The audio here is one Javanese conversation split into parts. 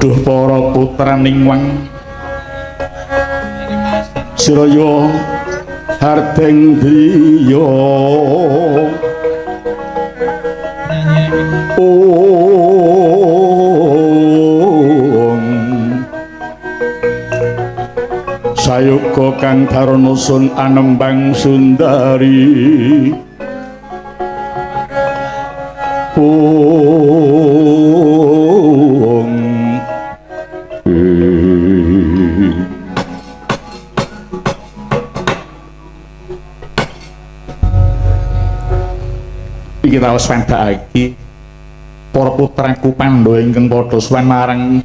Duh para putraning wang siraya hardeng driya. Ong sayoga kang darana sun anembang sundari. Ong iki taos wendakake para putraku Pandhawa ingkang padha sowan marang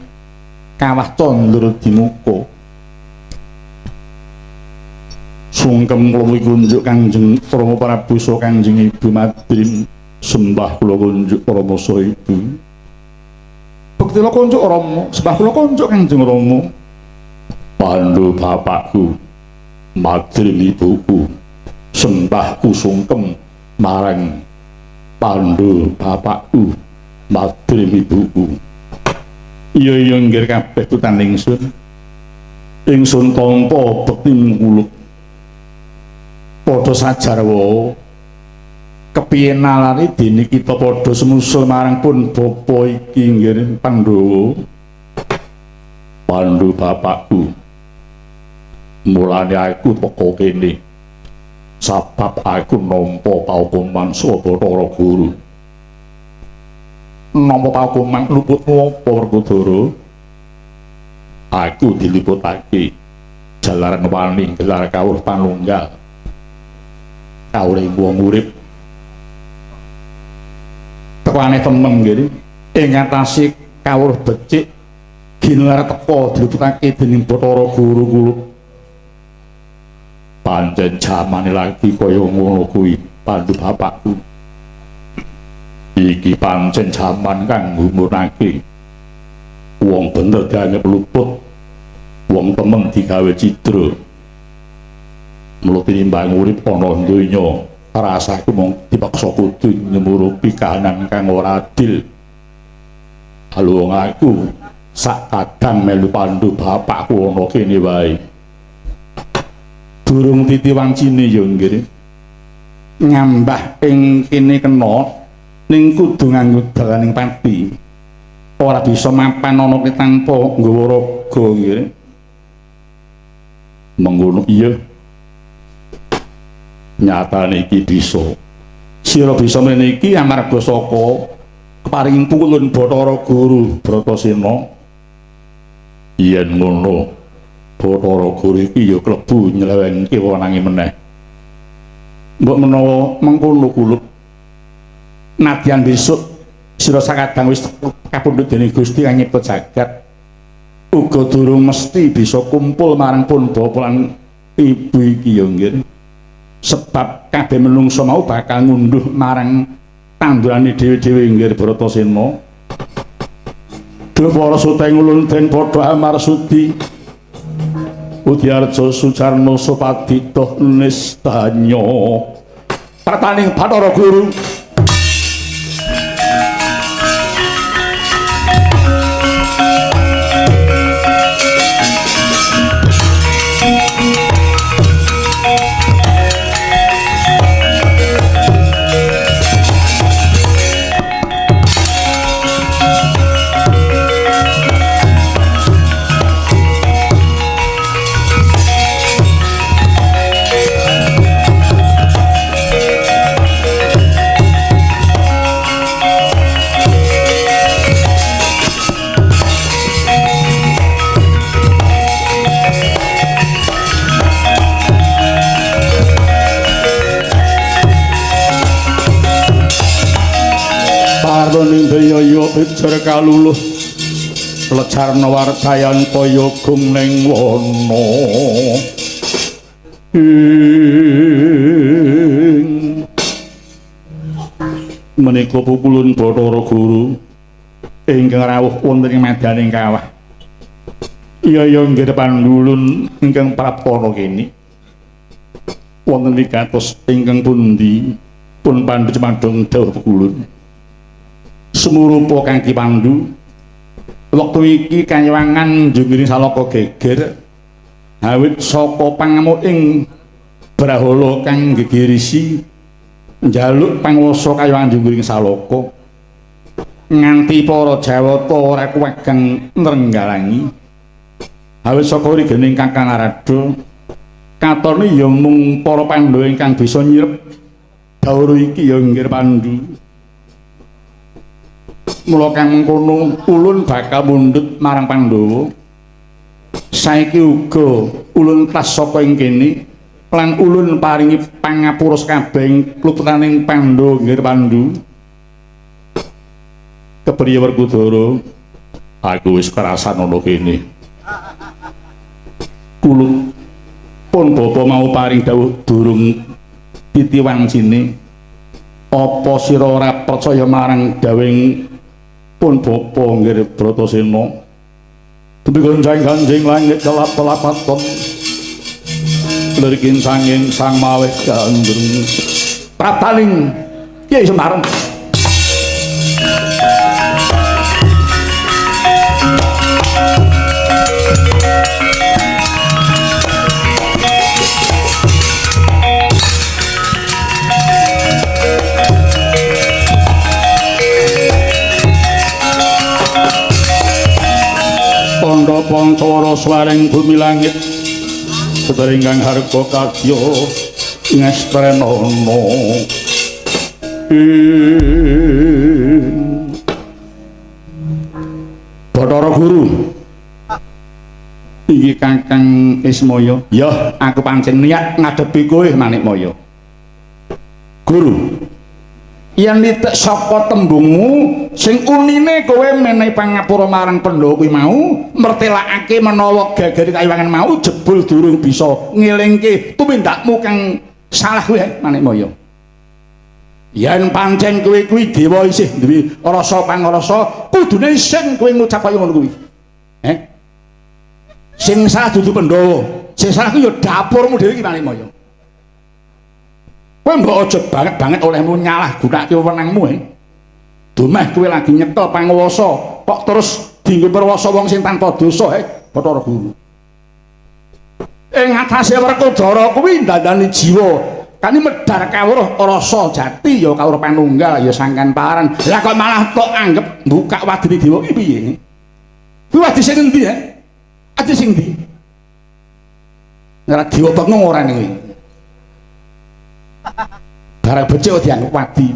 Kawah Candra Dimuka. Sungkem kula kunjuk Kanjeng Rama Prabu saha Kanjeng Ibu Madrim, sembah kula kunjuk Rama saha Ibu. Bekti kula kunjuk Rama, sembah kula kunjuk Kanjeng Rama. Pandu bapakku, Madrim ibuku, sembahku sungkem marang Pandu bapakku, Madrim ibuku. Iya iya nggih kabeh putan ingsun. Ingsun tampa bekti kula. Padha sajarwa kepiye nalane dene kita padha semusul marang pun bapa iki nggih Pandhawa. Pandu bapakku, mulane aku teka kene sabab aku nampa paukuman saka Bathara Guru. Nampa paukuman luput apa Werkudara? Aku diluputake jalaran wani gelar kawruh panunggal kawruh wong urip. Tekane temen nggih ing ngatasi kawruh becik ginelar teka diluputake dening Bathara Guru kula. Pancen jamane lagi kaya ngono kuwi Pandu bapakku. Iki pancen jaman kang nggumunake. Wong bener dianggep luput, wong temen digawe cidra. Mula tinimbang urip ana donya, rasaku mung dipaksa kudu nyemurupi kahanan kang ora adil. Halo wong aku sak kadang melu Pandu bapakku ana kene wae. Durung titi wancine ya nggih. Ngambah ing kene kena ning kudu nganggo dalaning pati. Ora bisa mapan ana ki tanpa nggawa raga nggih. Mengkono iya. Nyatane iki bisa. Sira bisa mrene iki amarga saka keparinging pukulun Bathara Guru Bratasena. Yen ngono Bathara Guru iki ya klebu nylewengke wenange meneh. Mbok menawa mengkono kulup. Nadyan besok sira sakadang wis kapundhut dening Gusti kang nyipta jagat, uga durung mesti bisa kumpul marang pun bapa lan ibu iki ya nggih. Sebab kabeh menungsa mau bakal ngunduh marang tandurane dhewe-dhewe nggih Bratasena. Duh para suteng ulun den padha amarsudi. Udiarjo Sujarno Supadito Nistanya. Prataning Bathara Guru. Parunindaya bejer kaluluh lecarna wardayan kaya gung ning wana. Ing menika pukulun Bathara Guru ingkang rawuh wonten ing madyaning kawah. Iya iya nggih pandulun ingkang praptana kene. Wonten wigatos ingkang pundi pun Pandu cemadong dawuh pukulun. Sumurupa Kang Ki Pandu Wektu iki kayiwangan Junggiring Salaka geger awit saka pangamuking Brahala kang gegerisi njaluk panguwasa kayiwangan Junggiring Salaka nganti para Jawata ora kuwagang nrenggalangi. Awit saka rigening Kakang Narada katone ya mung para Pandhawa ingkang bisa nyirep dawuh iki ya nggir Pandhu. Mula kang mengkono ulun bakal mundhut marang Pandhawa. Saiki uga ulun tas saka ing kene lan ulun paringi pangapura kabeh kluputaning Pandhawa nggir Pandhu. Kepriye Werkudara? Aku wis kerasan ana kene. Kulup pun bapa mau paring dawuh durung titi wancine. Apa sira ora percaya marang dawuhing pun bapa nggir Bratasena? Demi gonjang-ganjing langit kelap-kelapaton lirikin sanging sang maweh gandrung praptaning Kyai Semar. Tandha pancawara swaring bumi langit sedaya ingkang harga kadya ngestrenana. Bathara Guru iki Kakang Ismaya. Ya, aku pancen niat ngadepi kowe Manikmaya. Guru, yen nitik saka tembungmu sing unine kowe menehi pangapura marang Pandhawa kuwi mau mertelakake menawa gegere kayiwangan mau jebul durung bisa ngelingke tumindakmu kang salah kuwi Manikmaya. Yen pancen kowe kuwi dewa isih duwe rasa pangrasa kudune sing kowe ngucap kaya ngono kuwi. Sing salah dudu Pandhawa, sing salah kuwi ya dapurmu dhewe iki Manikmaya. Kowe mbok aja banget-banget olehmu nyalah gunakake wewenangmu. Dumeh kowe lagi nyekel panguwasa kok terus dienggo perwasa wong sing tanpa dosa Bathara Guru. Ing atase Werkudara kuwi ndandani jiwa kani medhar kawruh rasa jati ya kawruh panunggal ya sangkan paran. Lah kok malah tok anggep mbukak wadine dewa iki piye? Kuwi wadi sing endi? Adi sing endi? Ora dewa bengung ora ning kuwi. Barang becik kok dianggep wadi.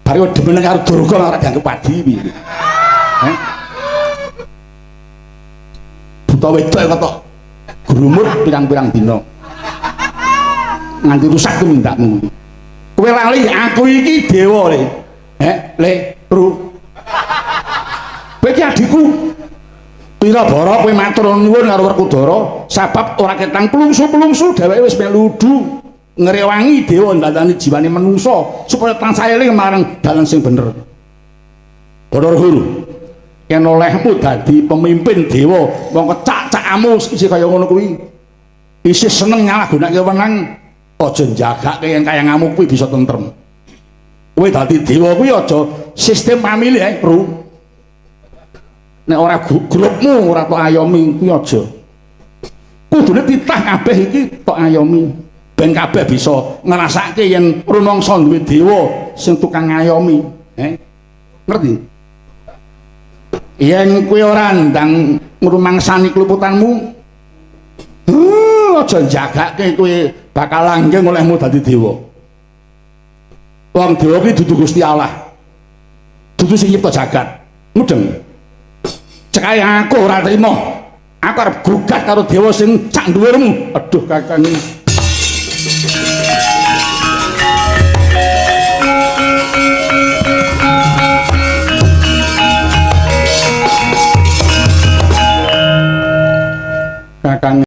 Barang demen karo Durga ora dianggep wadi piye? Buta wedok kok tok grumut pirang-pirang dina. Nganti rusak tumindakmu. Kowe lali aku iki dewa le. Le, ru. Kowe iki adikku. Pira bara kowe matur nuwun karo Werkudara sabab ora ketang plungsu-plungsu dheweke wis melu udu ngrewangi dewa ndandani jiwane menungsa supaya tansah eling marang dalan sing bener. Bathara Guru, yen olehmu dadi pemimpin dewa, mongko cak-cakamu isih kaya ngono kuwi. Isih seneng nyalahgunakake wewenang, aja njagake yen kayangamu kuwi bisa tentrem. Kowe dadi dewa kuwi aja sistem pamilih Ru. Nek ora grupmu ora tok ayomi kuwi aja. Kudune titah kabeh iki tok ayomi. Ben kabeh bisa ngrasake yen rumangsa duwe dewa sing tukang ngayomi. Ngerti? Yen kowe ora ndang ngrumangsani kluputanmu, aja njagake kowe bakal langgeng olehmu dadi dewa. Wong dewa kuwi dudu Gusti Allah. Dudu sing nyipta jagat. Mudeng. Cekae aku ora trima. Aku arep gugat karo dewa sing sak dhuwurmu. Aduh Kakang.